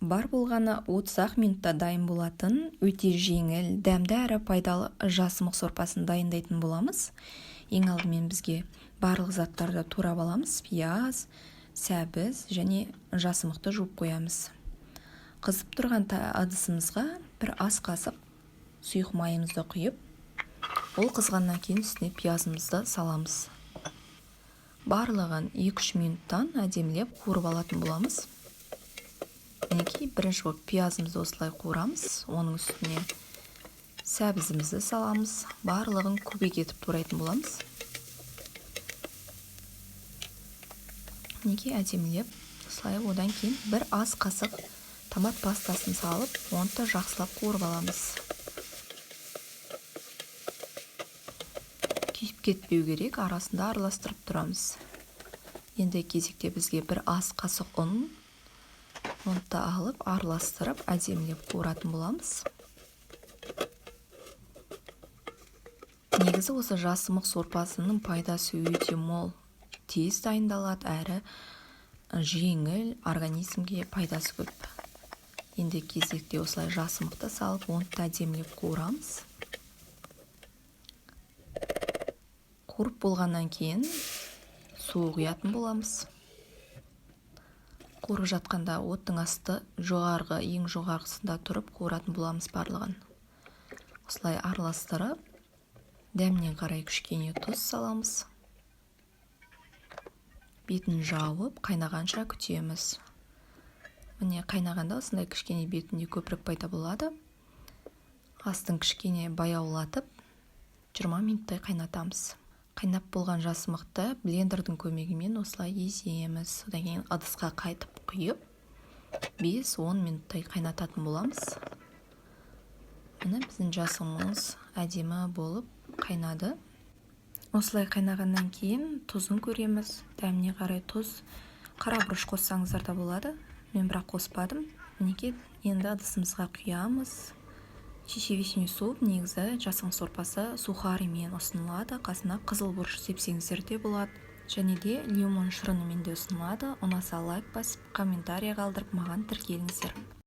Бар болғаны 30-ақ минутта дайын болатын, өте жеңіл, дәмді әрі пайдалы жасымық сорпасын дайындайтын боламыз. Ең алдымен бізге барлық заттарды турап аламыз. Пияз, сәбіз және жасымықты жуып қоямыз. Қызып тұрған ыдысымызға бір ас қасық сұйық майымызды құйып, ол қызғаннан кейін үстіне пиязымызды саламыз. Барлығын 2-3 минуттан әдемілеп қуырып алатын боламыз. Мінекей, бірінші болып пиязымызды осылай қуырамыз, оның үстіне сәбізімізді саламыз, барлығын кубик етіп турайтын боламыз. Мінекей, әдемілеп осылай. Одан кейін бір ас қасық томат пастасын салып, оны да жақсылап қуырып аламыз. Күйіп кетпеу керек, арасында араластырып тұрамыз. Енді кезекте бізге бір ас қасық ұн, оны да алып, араластырып, әдемілеп қуыратын боламыз. Негізі осы жасымық сорпасының пайдасы өте мол, тез дайындалады, әрі жеңіл, организмге пайдасы көп. Енді кезекте осылай жасымықты салып, оны да әдемілеп қуырамыз. Қуырып болғаннан кейін су құятын боламыз. Қуырып жатқанда оттың асты жоғарғы, ең жоғарғысында тұрып қуыратын боламыз барлығын. Осылай араластырып, дәміне қарай кішкене тұз саламыз. Бетін жауып, қайнағанша күтеміз. Міне, қайнағанда осындай кішкене бетінде көпірік пайда болады. Астын кішкене баяулатып, 20 минуттай қайнатамыз. Қайнап болған жасымықты блендердің көмегімен осылай еземіз. Одан кейін ыдысқа қайтып құйып, 5-10 минуттай қайнататын боламыз. Міне, біздің жасымыз әдемі болып қайнады. Осылай қайнағаннан кейін тұзын көреміз. Дәміне қарай тұз, қара бұрыш қоссаңыздар да болады. Мен бірақ қоспадым. Мінекей, енді ыдысымызға құямыз. Чечевичный суп негізі жасымық сорпасы сухаримен ұсынылады. Қасына қызыл бұрыш сепсеңіздер де болады. Және де лимон шырынымен де ұсынылады. Ұнаса лайк басып, комментарий қалдырып, маған тіркеліңіздер.